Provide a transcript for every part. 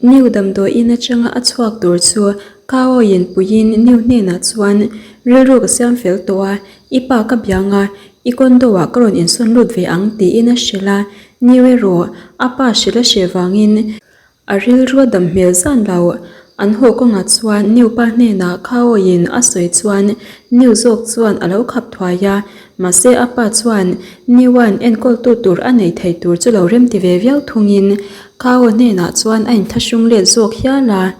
New damdawiin atanga a chhuak tur chu Kaoin puiin New hnenah chuan rilru ka siam fel tawh a, i pa ka biang a, i condo ah ka rawn insawn lut ve ang tiin a hrilh a, New erawh a pa hrilh a hreh vangin A rilru a dam hmel zan lo. An haw kawngah chuan Niu pa hnenah Khaoin a sawi chuan Niu zawk chuan a lo khap thuai a, mahse a pa chuan Niuan enkawltu tur a nei thei tur chu lo remti ve viau thungin Khao hnenah chuan a inthlahrung let zawk hial a.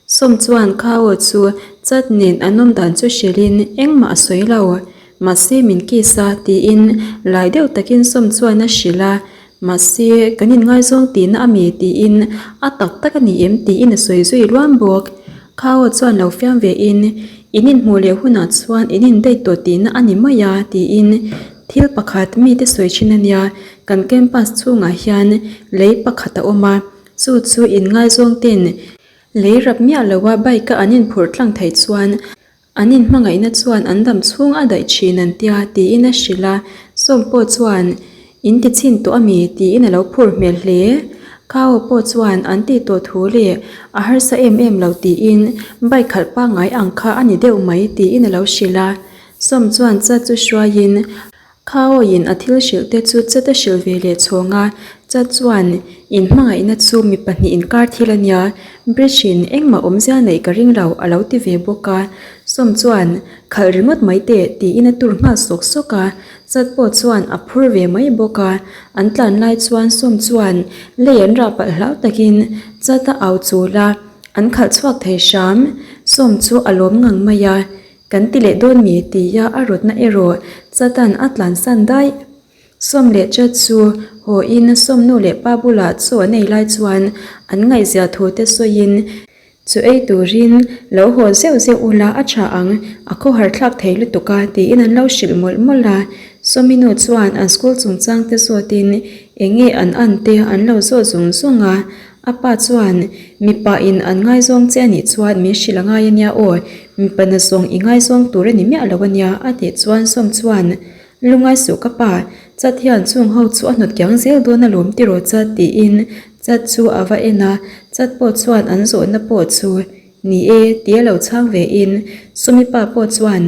Sawm chuan Khao chu chat nen an awm dan chu hrilhin engmah a sawi lo. Mahse min kiss a tiin lai deuh takin Sawm chuan a hrilh a, Mahse, kan inngaizawng tihna a mi tiin a tak tak a ni em tiin a sawi zui luam bawk. Khao chuan lo fiam ve in, in inhmuh leh hunah chuan in indate tawh tihna a ni mai a tiin thil pakhat mite sawi thin a nia, kan campus chhungah hian lei pakhat a awm a, chu chu inngaizawng ten lei rap miah loa bike a an inphurh tlang theih chuan An inhmangaihna chuan an dam chhung a daih thin an tia tiin a hrilh a, Sawm pawh chuan In ti chhin tawh a mi? tiin a lo phur hmel hle. Khao pawh chuan an tih tawh thu leh a harsa em em lo tiin bike khalh pangngai ang kha a ni deuh mai tiin a lo hrilh a. Sawm chuan chat chu hruaiin Khaoin a thil hrilh te chu chat a hrilh ve leh chhawng a, chat chuan in hmangaihna chu mi pahnih inkar thil a nia, bridge in engmah awmzia neih ka ring lo a lo ti ve bawk a, Sawm chuan khalh ringawt mai teh tiin a tur nghal sawk sawk a, chat pawh chuan a phur ve mai bawk a, an tlan lai chuan Sawm chuan lei an rah palh hlau takin chat a au chul a, an khalh chhuak thei hram, Sawm chu a lawm ngang mai a. Kan ti leh dawn mi? tia a rawtna erawh Chatan a tlansan daih. Sawm leh Chat chu haw in Sawm nu leh pa bulah chaw an ei lai chuan an ngaihzia thu te sawiin chu ei turin lo haw zeuh zeuh ula a tha ang, a khawhar thlak thei lutuk a tiin an lo hrilh mawlh mawlh a. Sawmi nu chuan an school chungchang te zawtin eng nge an an te an lo zawh zung zung a. A pa chuan, Mipa in an ngaizawng che a nih chuan min hrilh a ngai a nia aw, mipa na zawng i ngaizawng tur a ni miah lo a nia, a tih chuan Sawm chuan, Lu ngai suh ka pa, Chat hian chung ho chu a hnawt kiang zel dawn alawm tiraw Chat tiin Chat chu a va en a, Chat pawh chuan an zawhna pawh chu ni e tia lo chhang ve in Sawmi pa pawh chuan,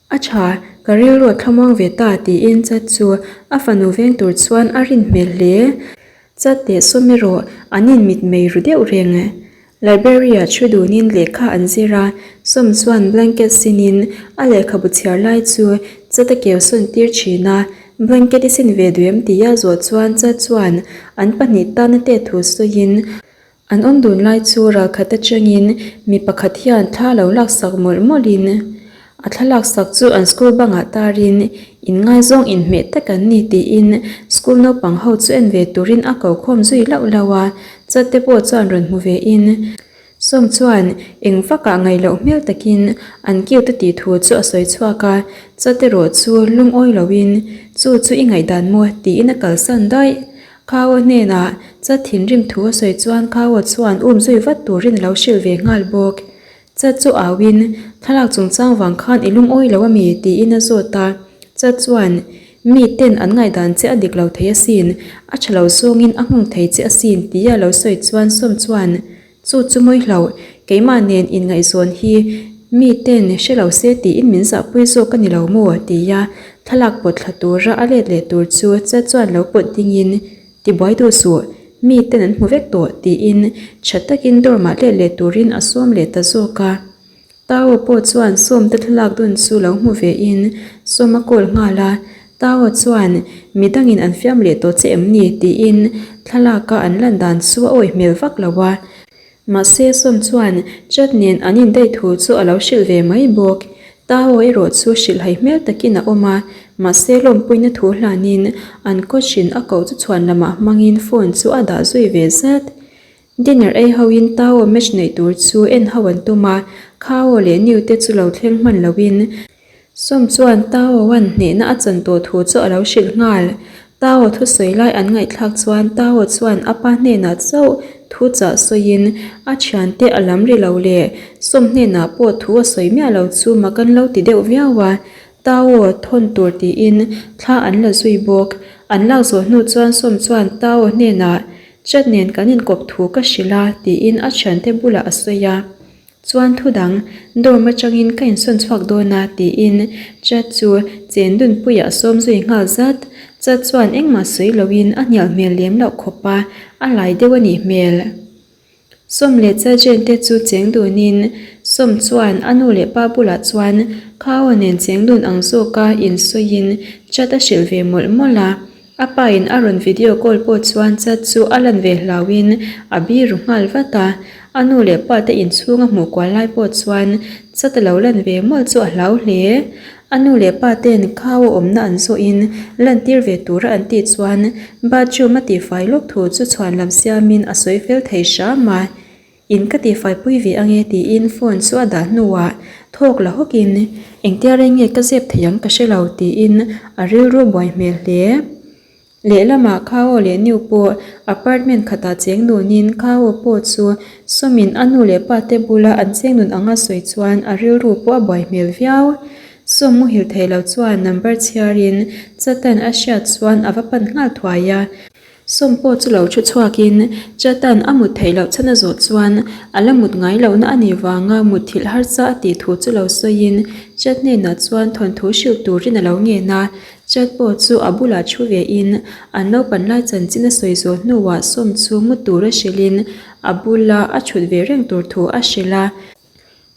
A tha, ka rilru a thlamuang ve ta tiin Chat chu a fanu veng tur chuan a rin hmel hle. Chat teh sawm erawh an in mitmei ru deuh reng. Library-ah thu dunin lehkha an zir a, sawm chuan blanket sinin a lehkhabu chhiar lai chu Chat a keu sawn tir thin a. Blanket i sin ve duh em tia zawh chuan Chat chuan an pahnih tana te thu sawiin An awm dun lai chu ralkhat atangin mi pakhat hian thla lo laksak mawlh mawlhin a thla laksak chu an school bangah tarin inngaizawng inhmeh tak an ni tiin school naupang ho chu en ve turin a ko khawm zui lauh lauh a, chat te pawh chuan rawn hmu ve in Sawm chuan eng vakah ngaih loh hmel takin an cute a tih thu chu a sawi chhuak a, chat erawh chu lungawi loin chu chu i ngaihdan maw tiin a kalsan daih. Khao hnenah Chat thinrim thu a sawi chuan Khao chuan um zui vat turin a lo hrilh ve nghal bawk. Chat chu auin, Thlalak chungchang vang khan i lungawi lo ami? tiin a zawt a. Chat chuan, Mi ten an ngaihdan che a dik lo thei asin, a tha lo zawngin a nghawng thei che asin tia lo sawi chuan Sawm chuan, Chu chu mawi hloh, keimah nen inngaihzawn hi mi ten hre lo se tiin min zahpui zawk a ni lo maw? tia thlalak pawt thla tura a let leh tur chu chat chuan lo pawt dingin, Tibuai duh suh, mi ten an hmu vek tawh tiin tha takin dormah let leh turin a sawm leh ta zawk a. Tao pawh chuan Sawmte thlalak dun chu lo hmu ve in Sawm a call nghal a, Tao chuan mi dangin an fiam leh tawh che em ni tiin thlalaka an lan dan chu a awih hmel vak lo a. Mahse Sawm chuan chat nen an indaih thu chu a lo hrilh ve mai bawk. Tao erawh chu hrilhhai hmel takin a awm a, mahse lawmpuina thu hlanin an coach in a koh chu chhuan lamah hmangin phone chu a dah zui ve zat. Dinner ei ho in Tao match neih tur chu en ho an tum a, Khao leh Niu te chu lo thleng hman lo in Sawm chuan Tao an hnehna a chan tawh thu chu a lo hrilh nghal. Tao thusawi lai an ngaihthlak chuan Tao chuan a pa hnenah chauh thu chah sawiin a thiante a lam ri lo leh Sawm hnenah pawh thu a sawi miah lo chu mak an lo ti deuh viau a, Tao thawn tur tiin thla an la zui bawk. An lak zawh hnu chuan Sawm chuan Tao hnenah. Chat nen kan inkawp thu ka hrilh a tiin a thiante bulah a sawi a. Chuan thu dang, dorm atangin ka insawn chhuak dawn a tiin Chat chu chen dunpuiah a sawm zui nghal zat. Chat chuan engmah sawi loin a hnial hmel lem loh khawp a, a lai deuh a nih hmel. Sawm leh Chajen te chu cheng dunin Sawm chuan a nu leh pa bulah chuan Khao nen cheng dun ang zawka insawiin chat a hrilh ve mawlh mawlh a. A pa in a rawn video call pawh chuan chat chu a lan ve hlauhin a biru nghal vat a. A nu leh pa te inchhung a hmuh kual lai pawh chuan chat a lo lan ve mawlh chu a hlau hle. A nu leh pa ten khau a awmna an zawhin lantir ve tura an tih chuan bathroom a tihfai lawk thu chu chhuan lam siamin a sawi fel thei hram a, In ka tihfai pui ve ange tiin phone chu a dah hnuah thawk la hawkin engtia reng nge ka zep thei ang ka hre lo tiin a rilru buai hmel hle. Lehlamah Khao leh Niu pawh apartment khatah cheng nunin Khao pawh chu sawmin a nu leh pa te bula an cheng nun anga sawi chuan a rilru pawh a buai hmel viau. Sawm muhil thei lo chuan number chhiarin Chatan a hriat chuan a va pan nghal thuai a. Sawm pawh chu lo thu chhuakin Chatan a mut theih loh chhan a zawh chuan a la mut ngai lohna a nih vanga mutthilh harsa a tih thu chu lo sawiin Chat hnenah chuan thawnthu hrilh turin a lo ngen a. Chat pawh chu a bulah thu ve in an naupan lai chanchin a sawi zawh hnuah sawm chu mu tur a hrilh in a bula a thut ve reng tur thu a hrilh a.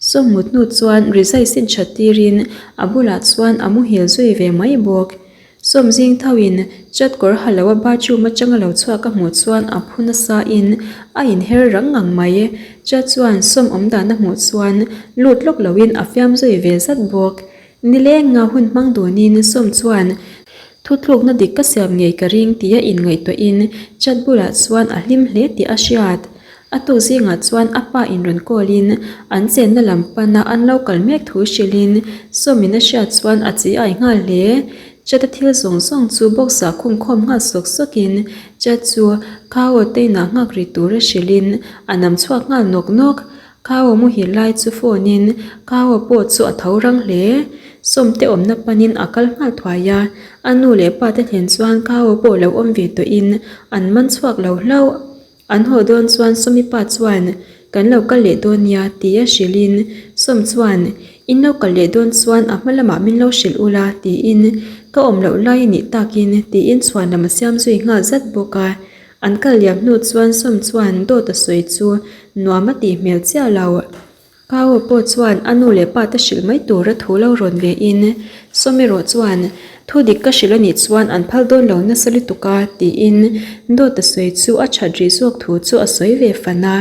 Sawm mut hnu chuan rizai sin that tir in a bulah chuan a muhil zui ve mai bawk. Sawm zing tho in chat kawr ha lo a bathroom atang a lo chhuak a hmuh chuan a phu nasa in a inher rang ngang mai. Chat chuan sawm awm dan a hmuh chuan lut lawk lo in a fiam zui ve zat bawk. Nilenga hun hmang dunin Sawm chuan thuthlukna dik ka siam ngei ka ring tia inngaihtuahin chat bulah chuan a hlim hle tih a hriat. A tuk zingah chuan a pa in rawn call in an chenna lam pana an lo kal mek thu hrilhin Sawmin a hriat chuan a chi ai nghal hle. Chat a thil zawng zawng chu box ah khung khawm nghal sawk sawkin chat chu Khao te inah nghak ri tura hrilhin a nam chhuak nghal nawk nawk. Kau a muhil lai chu phone in Kau a pawh chu a tho rang hle. Sawmte awmna panin a kal nghal thuai a, a nu leh pa te thlen chuan Kau a pawh lo awm ve tawh in an man chhuak lo hlauh. An haw dawn chuan Sawmi pa chuan kan lo kal leh dawn nia ti a hrilh in Sawm chuan in lo kal leh dawn chuan a hma lamah min lo hrilh ula tiin ka awm loh lai a nih takin tiin chhuan lam a siam zui nghal zat bawk a. An kal liam hnu chuan Sawm chuan dawt a sawi chu nuam a tih hmel chiah lo. Kau pawh chuan a nu leh pa te hrilh mai tura thu lo rawn ve in Sawm erawh chuan thu dik ka hrilh a nih chuan an phal dawn lo nasa lutuk a tiin dawt a sawi chu a that rih zawk thu chu a sawi ve fan a.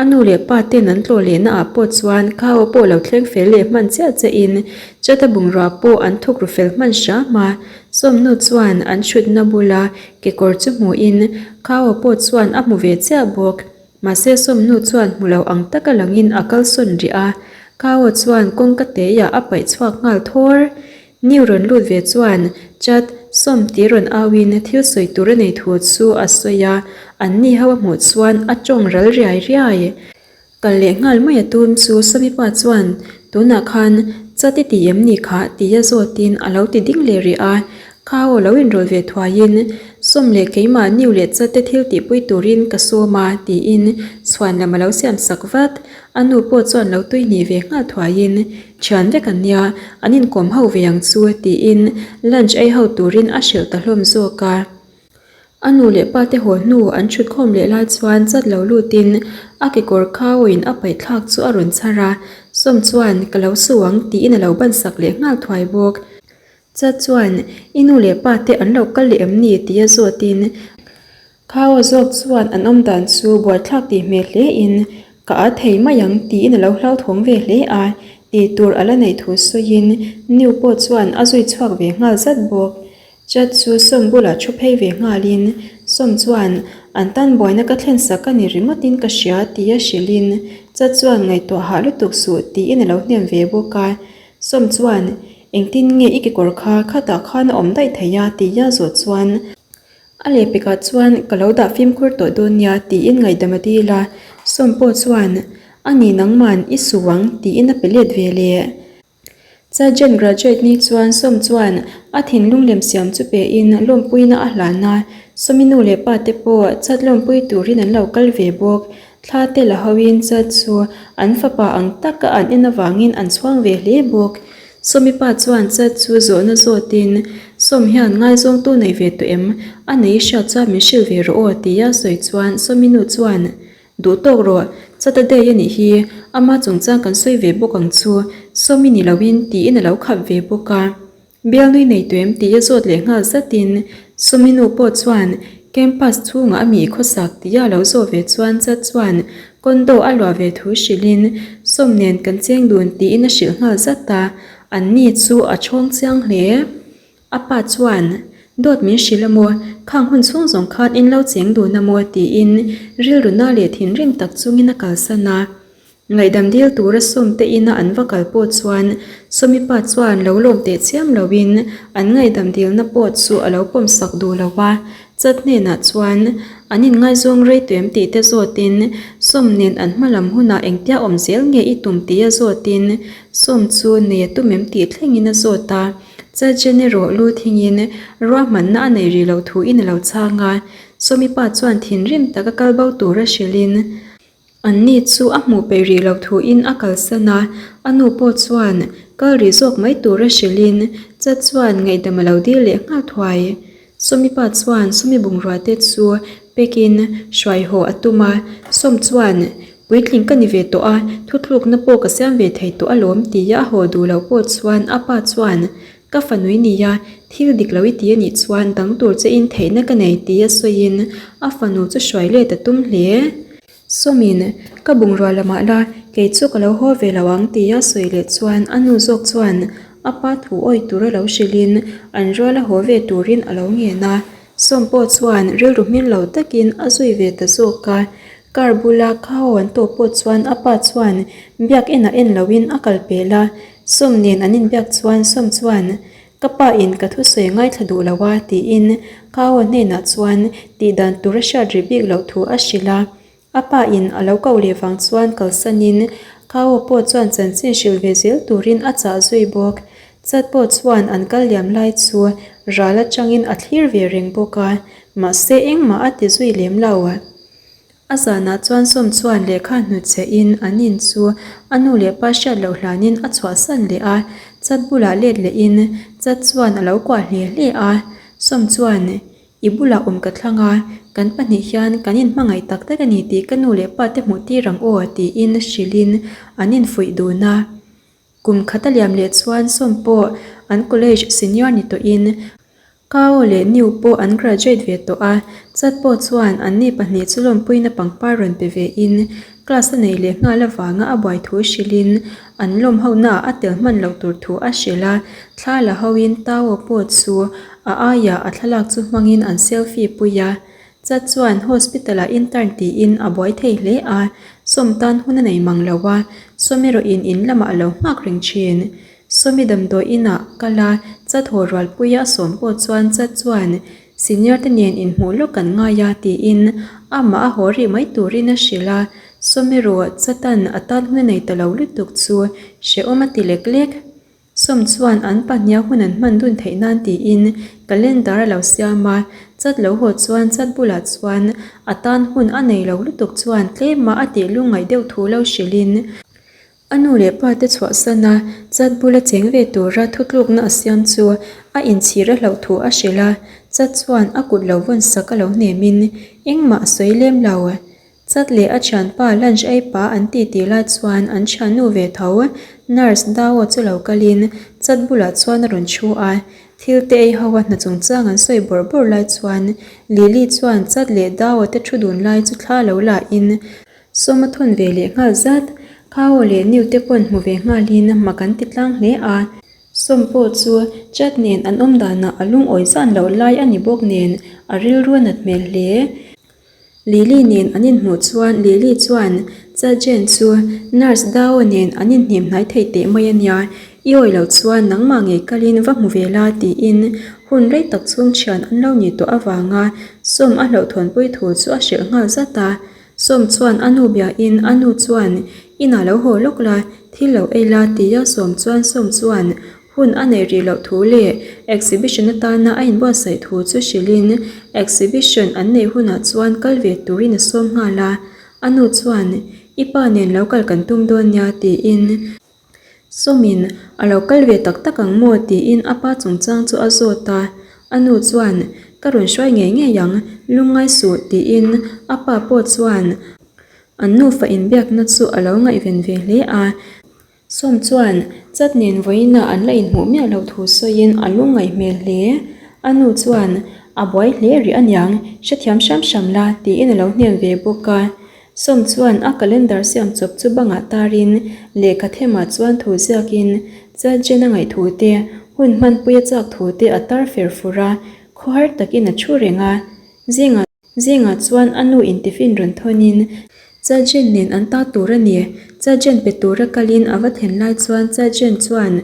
A nu leh pa ten an tlawh lehna ah pawh chuan Khao pawh lo thleng fel leh hman chiah che in Chata bungrua pawh an thuk ru fel hman hram a. Sawmnu chuan an thutna bula kekawr chu hmu in Khao pawh chuan a hmu ve chiah bawk. Mahse Sawmnu chuan hmu lo ang taka langin a kalsawn rih a. Khao chuan kawngka teiah a paih chhuak nghal thawr. New rawn lut ve chuan Chat sawm ti rawn auin thil sawi tur a nei thu chu a sawi a, an ni ho a hmuh chuan a tawng ral riai riai. Kal leh nghal mai a tum chu Sawmi pa chuan tunah khan Chat i ti em ni khah tia zawtin a lo ti ding leh rih a, Khao lo inrawlh ve thuaiin Sawm leh keimah New leh Chat te thil tihpui turin ka sawm a tiin chhuan lam a lo siam sak vat. A nu pawh chuan lo tui hnih ve nghal thuaiin Thian vek an nia, an inkawm ho ve ang chu tiin lunch ei ho turin a hrilh ta hlawm zawk a. A nu leh pa te haw hnu an thut khawm leh lai chuan chat lo lutin a kekawr khauin a paih thlak chu a rawn chhar a, Sawm chuan ka lo su ang tiin a lo ban sak leh nghal thuai bawk. Chat chuan i nu leh pa te an lo kal leh em ni tia zawtin Khao zawk chuan an awm dan chu buaithlak tih hmel hle in ka a thei mai ang tiin a lo hlauthawng ve hle a, tih tur a la neih thu sawiin New pawh chuan a zui chhuak ve nghal zat bawk. Chat chu Sawm bulah thu phei ve nghalin Sawm chuan an tan buaina ka thlen sak a ni ringawt in ka hria tia hrilhin Chat chuan ngaihtuah hah lutuk suh tiin a lo hnem ve bawk a. Sawm chuan engtin nge i kekawr kha khatah khan a awm daih thei a tia zawh chuan A lehpekah chuan ka lo dah fimkhur tawh dawn nia tiin ngaihdam a dil a, Sawm pawh chuan a ni nangman i su ang tiin a pe let ve leh. Sergeant graduate ni chuan Sawm chuan a thinlung lem siam chu pe in lawmpuina a hlan a, Sawmi nu leh pa te pawh chat lawmpui turin an lo kal ve bawk. Thla te la hoin chat chu an fapa ang taka an en avangin an chhuang ve hle bawk. Sawmi pa chuan chat chu zawhna zawtin, Sawm hian ngaizawngtu nei ve tawh em? A nei i hriat chuan min hrilh ve rawh aw tia sawi chuan Sawmi nu chuan, Duh tawk rawh, chat a day a nih hi, ama chungchang kan sawi ve bawk ang chu, Sawmi ni loin tiin a lo khap ve bawk a. Bialnui nei tuem tih a zawt leh nghal zatin Sumi nu pawh chuan campus chhungah a mi khawsak tih a lo zawh ve chuan chat chuan condo a luah ve thu hrilhin Sawm nen kan cheng dun tiin a hrilh nghal zat a, an ni chu a chhawng chiang hle. A pa chuan dawt min hrilh a maw, khang hun chhung zawng khan in lo cheng dun a maw tiin rilru na leh thinrim tak chungin a kalsan a. Ngaihdam dil tura sawmte ina an va kal pawh chuan Sawmi pa chuan lo lawm teh chiam loin an ngaihdam dilna pawh chu a lo pawmsak duh lo a. Chat hnenah chuan an inngaizawng rei tuem tih te zawtin Sawm nen an hma lam hunah engtia awm zel nge i tum tih a zawtin Sawm chu nei a tum em tih thlengin a zawt a. Chat Jen erawh lu thingin ruahmanna a nei rih loh thuin a lo chhang a. Sawmi pa chuan thinrim taka kal bo tura hrilhin An ni chu a hmuh peih rih loh thuin a kalsan a, a nu pawh chuan kal rih zawk mai tura hrilhin Chat chuan ngaihdam a lo dil leh nghal thuai. Sawmi pa chuan Sawmi bungrua te chu pekin hruai haw a tum a, Sawm chuan puitling ka ni ve tawh a, thuthlukna pawh ka siam ve thei tawh alawm tia a haw duh loh pawh chuan a pa chuan ka fanui nia, thil dik lo i ti a nih chuan dang tur che in theihna ka nei tia sawiin a fanu chu hruai let a tum hle. Sawmin, ka bungrua lamah la, kei chu ka lo haw ve lo ang tia sawi leh chuan a nu zawk chuan a pa thu awih tur a lo hrilhin an rual a haw ve turin a lo ngen a. Sawm pawh chuan rilru hming lo takin a zui ve ta zawk a. Car bula khau an tawh pawh chuan a pa chuan biak enah en loin a kal pel a. Sawm nen an inbiak chuan Sawm chuan Ka pa in ka thusawi ngaithla duh lo a tiin Kao hnenah chuan tihdan tur a hriat rih bik loh thu a hrilh a. A pa in a lo koh leh vang chuan kalsanin Kao pawh chuan chanchin hrilh ve zel turin a chah zui bawk. Chat pawh chuan an kal liam lai chu ral atangin a thlir ve reng bawk a, mahse engmah a ti zui lem lo. A zanah chuan Sawm chuan lehkha hnutchhe in an in chu a nu leh pa hriat loh hlanin a chhuahsan leh a, chat bulah let leh in chat chuan a lo kuah hle hle a. Sawm chuan, I bulah awm ka thlang a, kan pahnih hian kan inhmangaih tak tak a ni tih ka nu leh pa te hmuh tir ang aw tiin hrilh in an infuih dun a. Kum khat a liam leh chuan Sawm pawh an college senior ni tawhin Kao leh Niu pawh an graduate ve tawh a, Chat pawh chuan anni pahnih chu lawmpuina pangpar rawn pe ve in class a nei leh nghal avanga a buai thu hrilhin an lawm ho naah a tel hman loh tur thu a hrilh a, thla la ho in Tao pawh chu a aiah a thlalak chu hmangin an selfie pui a, Chat chuan hospital ah intern tiin a buai thei hle a, sawm tan hun a nei mang lo a, sawm erawh in in lamah a lo nghak reng thin. Sawmi damdawi inah kal a, Chat haw rualpuia a sawm pawh chuan Chat chuan senior te nen inhmuh lawk kan ngai a tiin amah a haw rih mai turin a hrilh a, sawm erawh Chatan a tan hun a nei ta lo lutuk chu hrehawm a ti lek lek. Sawm chuan an pahniha hun an hman dun theih nan tiin calendar a lo siam a, chat lo haw chuan chat bulah chuan a tan hun a nei lo lutuk chuan tlema a tih lungngaih deuh thu lo hrilhin a nu leh pa te chhuahsan a, chat bula cheng ve tura thutlukna a siam chu a inchhir a hlauh thu a hrilh a, chat chuan a kut lo vawn sak a lo hnemin engmah a sawi lem lo. Chat leh a thianpa lunch ei pa an ti tih lai chuan an thiannu ve tho nurse Dao chu lo kalin Chat bulah chuan a rawn thu a, thil te ei ho a hna chungchang an sawi bawrh bawrh lai chuan Lily chuan Chat leh Dao te thu dun lai chu thla lo la in sawm a thawn ve leh nghal zat. Khao leh New te pawn hmu ve nghalin mak an ti tlang hle a. Sawm pawh chu Chat nen an awm danah a lungawi zan loh lai a ni bawk nen a rilru a nat hmel hle. Lily nen an inhmuh chuan Lily chuan Cha Jen chu nurse Dao nen an inhnem hnai thei teh mai a nia, i awih loh chuan nangmah ngei kalin va hmu ve la tiin hun rei tak chhung thian an lo nih tawh avanga Sawm a hlauhthawnpui thu chu a hrilh nghal zat a. Sawm chuan a nu biain a nu chuan inah lo haw lawk la, thil lo ei la tia Sawm chuan Sawm chuan. Hun a neih rih loh thu leh exhibition atana a inbuatsaih thu chu hrilhin exhibition an neih hunah chuan kal ve turin a sawm nghal a. A nu chuan, I pa nen lo kal kan tum dawn nia tiin Sawmin a lo kal ve tak tak ang maw tiin a pa chungchang chu a zawt a. A nu chuan, Ka rawn hruai ngei ngei ang, lungngai suh tiin a pa pawh chuan an nufa inbiakna chu a lo ngaihven ve hle a. Sawm chuan Chat nen vawiina an la inhmuh miah loh thu sawiin a lungngaih hmel hle. A nu chuan, A buai hle rih aniang, hrethiam hram hram la, tiin a lo hnem ve bawk a. Sawm chuan a calendar siam chawp chu bangah tarin lehkha themah chuan thu ziakin Chat Jen a ngaih thu te, hun hmanpui a chak thu te a tar fer fur a, khawhar takin a thu reng a. Zingah. Zingah chuan a nu in tiffin rawn thawnin Chajen nen an ta tur a ni. Chajen pe tura kalin a va then lai chuan Chajen chuan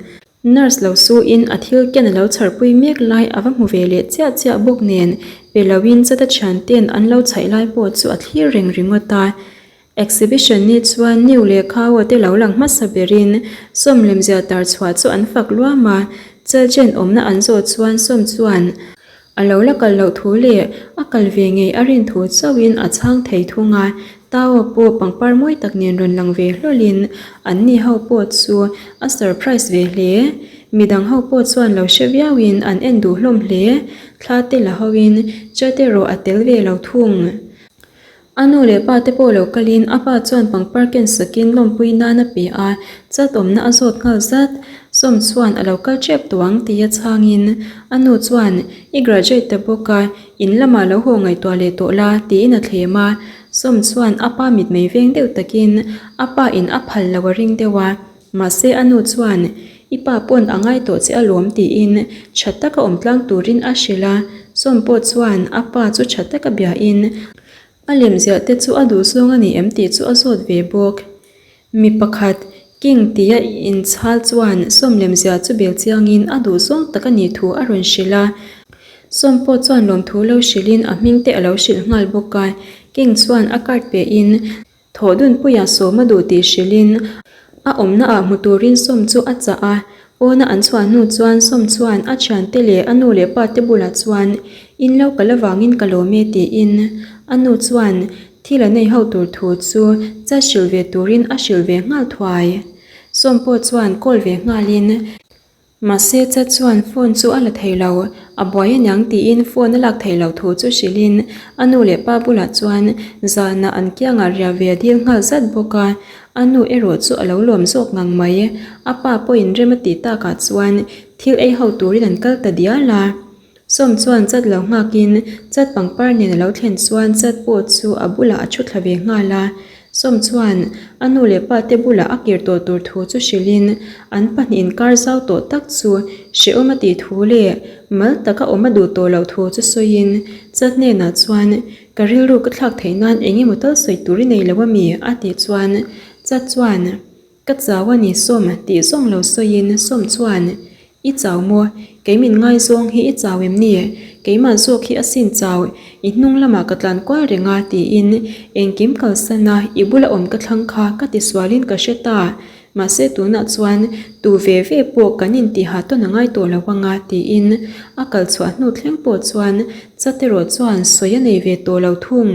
nurse lo suin a thil ken a lo chharpui mek lai a va hmu ve leh chiah chiah bawk nen pe loin chata thianten an lo chhaih lai pawh chu a thlir reng ringawt a. Exhibition ni chuan New leh Khaua te lo lang hmasa berin sawm lemzia tar chhuah chu an fak luam a, Chalchen awmna an zawh chuan sawm chuan a lo la kal loh thu leh a kal ve ngei a rin thu chauhin a chhang thei thung a, Tao pawh pangpar mawi tak nen rawn lang ve hlawlhin an ni ho pawh chu a surprise ve hle. Midang ho pawh chuan lo hre viauin an en duh hlawm hle, thla te la hoin Chat erawh a tel ve lo thung. A nu leh pa te pawh lo kalin a pa chuan pangpar ken sakin lawmpui nan a pe a, chat awmna a zawt nghal zat. Sawm chuan a lo kal tep tawh ang tia chhangin a nu chuan I graduate ta bawk a, in lamah lo haw ngaihtuah leh tawh la tiin a thlem a. Sawm chuan a pa mitmei veng deuh takin a pa in a phal lo a ring deuh a, mahse a nu chuan I pa pawn a ngai tawh che alawm tiin tha taka awm tlang turin a hrilh a, Sawm pawh chuan a pa chu tha taka biain a lem ziah te chu a duhzawng a ni em tih chu a zawt ve bawk. Mi pakhat King tia inchhal chuan Sawm lem ziah chu bel chiangin a duhzawng tak a nih thu a rawn hrilh a, Sawm pawh chuan lawmthu lo hrilhin a hming te a lo hrilh nghal bawk a, King chuan a card pehin Thawh dunpuia sawm a duh tih hrilhin a awmna ah hmu turin sawm chu a chah a, pawna an chhuah hnu chuan sawm chuan a thiante leh a nu leh pa te bulah chuan in lo kal avangin ka lawm e tiin a nu chuan thil a nei ho tur thu chu chat hrilh ve turin a hrilh ve nghal thuai. Sawm pawh chuan call ve nghalin. Mahse Chat chuan phone chu a la thei lo, a buai aniang tiin phone a lak theih loh thu chu hrilhin a nu leh pa bulah chuan zanah an kiangah riah ve a dil nghal zat bawk a, a nu erawh chu a lo lawm zawk ngang mai. A pa pawhin rem a tih takah chuan thil ei ho turin an kal ta dial a. Sawm chuan Chat lo nghakin Chat pangpar nen a lo thlen chuan Chat pawh chu a bulah a thu thla ve nghal a. Sawm chuan a nu leh pa te bulah a kir tawh tur thu chu hrilhin an pahnih inkar zau tawh tak chu hrehawm a tih thu leh mal taka awm a duh tawh loh thu chu sawiin Chat hnenah chuan ka rilru ka thlak theih nan eng emaw tal sawi tur i nei lo a mi? a tih chuan Chat chuan Ka chau a ni Sawm tih zawng lo sawiin Sawm chuan I chau maw? Kei min ngaizawng hi i chau em ni? Keimah zawk hi a sin chau, i hnung lamah ka tlan kual reng a tiin engkim kalsan a i bula awm ka thlang kha ka ti sualin ka hre ta. Mahse tunah chuan tu ve ve pawh kan intiha tawn a ngai tawh lo anga tiin a kal chhuah hnu thleng pawh chuan Chat erawh chuan sawi a nei ve tawh lo thung.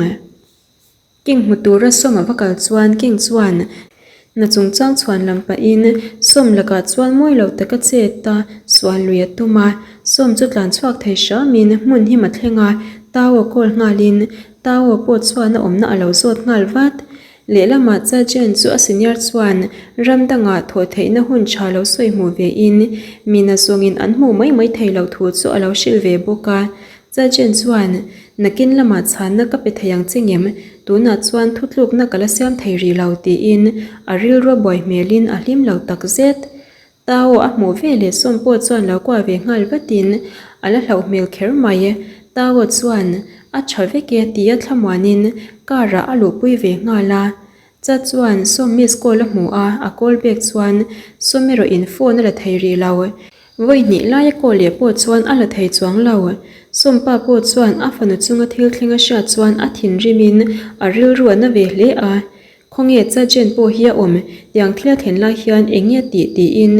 King hmu tura Sawm a va kal chuan King chuan hna chungchang chhuan lam pahin Sawm lakah chuan mawi lo taka chet a sual lui a tum a, Sawm chu tlan chhuak thei hramin hmun him a thleng a, Tao call nghalin Tao pawh chuan a awmna a lo zawt nghal vat. Lehlamah Chajen chu a senior chuan ram dangah thawh theihna hun tha lo sawi hmuh vein mina zawngin an hmuh mai mai thei loh thu chu a lo hrilh ve bawk a, Chajen chuan Nakin lamah chhanna ka pe thei ang che ngem, tunah chuan thutlukna ka la siam thei rih lo tiin a rilrua buai hmelin a hlim lo tak zet. Tao a hmuh ve leh sawm pawh chuan lo kuah ve nghal vatin a la hlauh hmel kher mai. Tao chuan a tha vek e tia thlamuanin car ah a luhpui ve nghal a. Chat chuan Sawm miss call a hmu a, a call back chuan Sawm erawh in phone a la thei rih lo. Vawi hnih laia call leh pawh chuan a la thei chuang lo. Sawm pa pawh chuan a fanu chunga thil thleng a hriat chuan a thinrim in a rilru a na ve hle a. Khawnge Chat Jen pawh hi a awm, tiang thil a thlen lai hian eng nge tih tiin.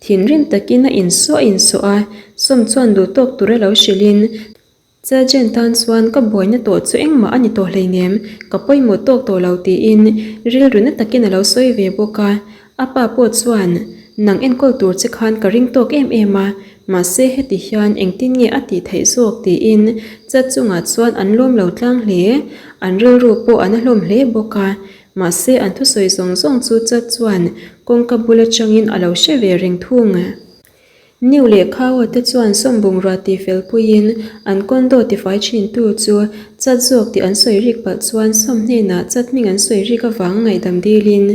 Thinrim takin a insawh a insawh a, Sawm chuan duh tawk tura lo hrilhin, Sergeant tan chuan ka buaina tawh chu engmah a ni tawh hleinem, ka pawimawh tawk tawh lo tiin rilru na takin a lo sawi ve bawk a. A pa pawh chuan, Nang enkawl tur che khan ka ring tawk em em a, mahse heti hian engtin nge a tih theih zawk tiin chat chungah chuan an lawm lo tlang hle, an rilru pawh a na hlawm hle bawk a. Mahse an thusawi zawng zawng chu chat chuan kawngka bul atangin a lo hre ve reng thung. New leh Khao te chuan sawm bungrua ti fel puiin an condo tifai thintu chu chat zawk tih an sawi rik palh chuan sawm hnenah chat hming an sawi rik avang ngaihdam dilin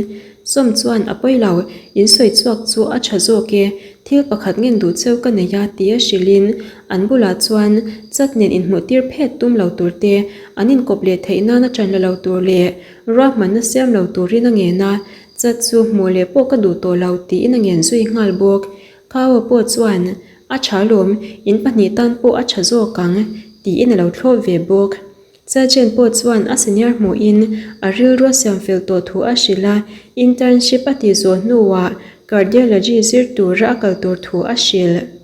sawm chuan a pawi lo, in sawi chhuak chu a tha zawk e, thil pakhat ngen duh cheu ka nei a tia hrilhin an bulah chuan chat nen inhmuh tir phet tum lo tur te, an inkawp leh theih nana ṭan la lo tur leh ruahmanna siam lo turin a ngen a, Chat chu hmuh leh pawh ka duh tawh lo tiin a ngen zui nghal bawk. Khaua pawh chuan, A tha lawm, in pahnih tan pawh a tha zawk ang, tiin a lo thlawp ve bawk. Sergeant pawh chuan a senior hmuhin a rilru a siam fel tawh thu a hrilh a, internship a tih zawh hnuah cardiology zir tura a kal tur thu a hrilh.